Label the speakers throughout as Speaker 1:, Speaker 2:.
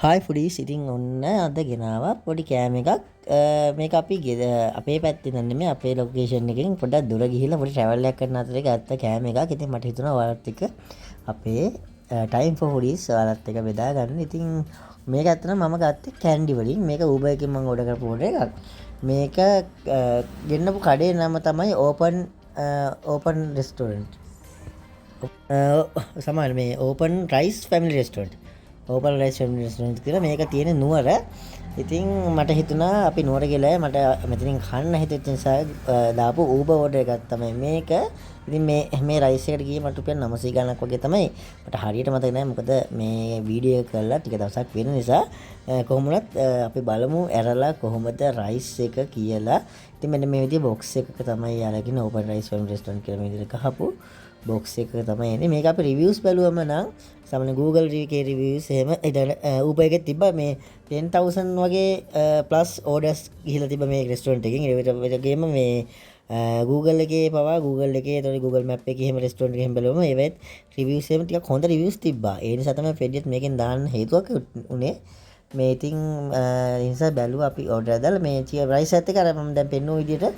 Speaker 1: Hi ෆුඩීස්, ඉතින් ඔන්න අද ගෙනාවා පොඩි කෑම එකක්. මේක අපි අපේ පැත්තේ ඉඳන් නෙමෙයි, අපේ ලොකේෂන් එකෙන් පොඩ්ඩක් දුර ගිහිල්ලා පොඩි ට්‍රැවල් එකක් කරන අතරේ ගත්ත කෑම එකක්. ඉතින් මට හිතුණා ඔයාලත් එක්ක අපේ ටයිම් ෆෝ ෆුඩීස් ඔයාලත් එක්ක බෙදා ගන්න. ඉතින් මේක ඇත්තටම මම ගත්තේ කැන්ඩි වලින්. මේක Uber එකෙන් මම ඕඩර් කරපු ඕඩර් එකක්. මේක ගෙන්නපු කඩේ නම තමයි ඕපන් ඕපන් රෙස්ටෝරන්ට්. සමාන මේ open rice family restaurant. Open rice family restaurant කියලා මේක තියෙන නුවර. ඉතින් මට හිතුණා අපි නුවර ගිහලා මට මෙතනින් කන්න හිතෙච්ච නිසා දාපු Uber order එකක් තමයි මේක. ඉතින් මේ මේ රයිස් එකට ගියේ මට රුපියල් 900 ගණනක් වගේ තමයි. මට හරියට මතක නෑ, මොකද මේ වීඩියෝ එක කරලා ටික දවසක් වෙන නිසා. කොහොම වුණත් අපි බලමු ඇරලා කොහොමද රයිස් එක කියලා. ඉතින් මෙන්න මේ විදිහේ බොක්ස් එකක තමයි අරගෙන ඕපන් රයිස් ෆැමිලි රෙස්ටෝරන්ට් කියලා මේ විදිහට ගහපු බොක්ස් එකක තමයි එන්නේ. මේක අපි රිවිව්ස් බැලුවම නම් සාමාන්‍ය Google එකේ රිවිව්ස් එහෙම ඊට Uber එකෙත් තිබ්බා මේ 10,000 වගේ ප්ලස් ඕඩර්ස් ගිහිල්ලා තිබ්බා මේ රෙස්ටෝරන්ට් එකෙන්. ඒ වගේම මේ Google එකේ පවා, Google එකේ එතකොට Google Map එකේ එහෙම රෙස්ටෝරන්ට් එක එහෙම බැලුවම ඒවෙත් රිවිව්ස් එහෙම ටිකක් හොඳ රිවිව්ස් තිබ්බා. ඒ නිසා තමයි පෙඩියත් මේකෙන් දාන්න හේතුවක් උනේ. මේ ඉතින් ඒ නිසා බැලුවා අපි ඕඩර් එක දාලා. මේ රයිස් එකත් එක්ක අර මම දැන් පෙන්නුව විදිහට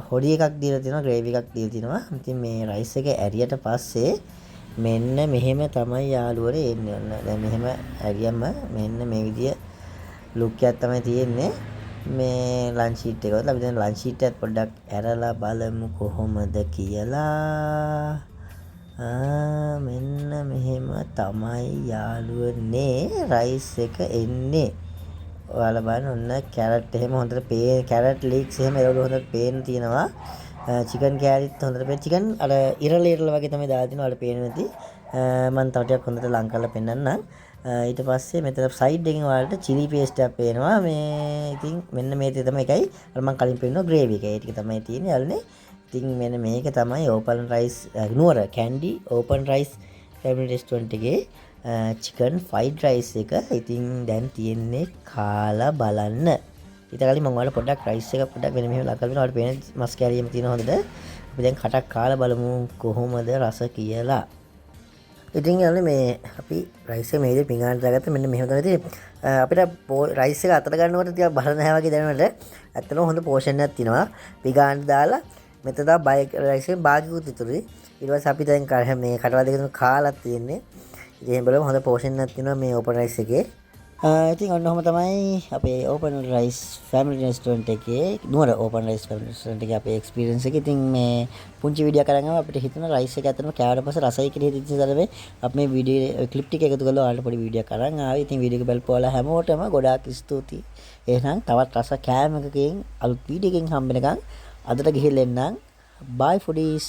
Speaker 1: හොඩි එකක් දීලා තියෙනවා, ග්‍රේවි එකක් දීලා තියෙනවා. ඉතින් මේ රයිස් එක ඇරියට පස්සේ මෙන්න මෙහෙම තමයි යාළුවනේ එන්නේ. ඔන්න දැන් මෙහෙම ඇරියම මෙන්න මේ විදිය ලුක් එකක් තමයි තියෙන්නේ. මේ ලන්ච් ෂීට් එක. අපි දැන් ලන්ච් ෂීට් එකත් පොඩ්ඩක් ඇරලා බලමු කොහොමද කියලා. මෙන්න මෙහෙම තමයි යාළුවනේ රයිස් එක එන්නේ. ඔයාලා බලන්න, ඔන්න කැරට් එහෙම හොඳට පේ කැරට් ලීක්ස් එහෙම ඒවල හොඳට පේන්න තියෙනවා. චිකන් කෑලිත් හොඳට පේන, චිකන් අර ඉරල ඉරල වගේ තමයි දාලා තියෙන්නේ. ඔයාලට පේන්නේ නැති. මම තව ටිකක් හොඳට ලං කරලා පෙන්නන්නම්. ඊට පස්සේ මෙතන සයිඩ් එකෙන් ඔයාලට චිලි පේස්ට් එකක් පේනවා. මේ ඉතින් මෙන්න මේ ටික තමයි එකයි අර මං කලින් පෙන්නුවා ග්‍රේවි එක. ඒ ටික තමයි තියෙන්නේ යාළුවනේ. ඉතින් මෙන්න මේක තමයි ඕපන් රයිස් නුවර Kandy open rice family restaurant එකේ චිකන් ෆ්‍රයිඩ් රයිස් එක. ඉතින් දැන් තියෙන්නේ කාලා බලන්න. ඊට කලින් මම ඔයාලට පොඩ්ඩක් රයිස් එක පොඩ්ඩක් වෙන මෙහෙම ලං කරලා දෙනවා. ඔයාලට පේන මස් කෑලි එහෙම තියෙනවා හොඳට. අපි දැන් කටක් කාලා බලමු කොහොමද රස කියලා. ඉතින් යාළුවනේ, මේ අපි රයිස් එක මේ විදිහට පිඟානට දාගත්තා. මෙන්න මෙහෙම තමයි තියෙන්නේ. අපිට රයිස් එක අතට ගන්නකොට ටිකක් බර නැහැ වගේ දැනෙනවට ඇත්තටම හොඳ පෝෂන් එකක් තියෙනවා. පිඟානට දාලා මෙතන තව බයි රයිස් එකෙන් බාගිකුත් ඉතුරුයි. ඊට පස්සේ අපි දැන් මේ කටවල් දෙක තුන කාලා තියෙන්නේ. ඉතින් එහෙම බලමු, හොඳ පෝෂන් එකක් තියෙනවා මේ ඕපන් රයිස් එකේ. ඉතින් ඔන්න ඔහොම තමයි අපේ ඕපන් රයිස් ෆැමිලි රෙස්ටෝරන්ට් එකේ, නුවර ඕපන් රයිස් ෆැමිලි රෙස්ටෝරන්ට් එකේ අපේ එක්ස්පීරියන්ස් එක. ඉතින් මේ පුංචි වීඩියෝ එකක් අරන් ආවා. අපිට හිතුණා රයිස් එක ඇත්තටම කෑවට පස්සේ රසයි කියලා හිතිච්ච නිසා තමයි අපි මේ වීඩියෝ ක්ලිප් ටික එකතු කරලා ඔයාලට පොඩි වීඩියෝ එකක් අරන් ආවේ. ඉතින් වීඩියෝ එක බලපු ඔයාලා හැමෝටම ගොඩාක් ස්තුතියි. එහෙනම් තවත් රස කෑම එකකින් අලුත් වීඩියෝ එකකින් හම්බ වෙනකන් අදට ගිහිල්ලා එන්නම්. බයි ෆුඩීස්.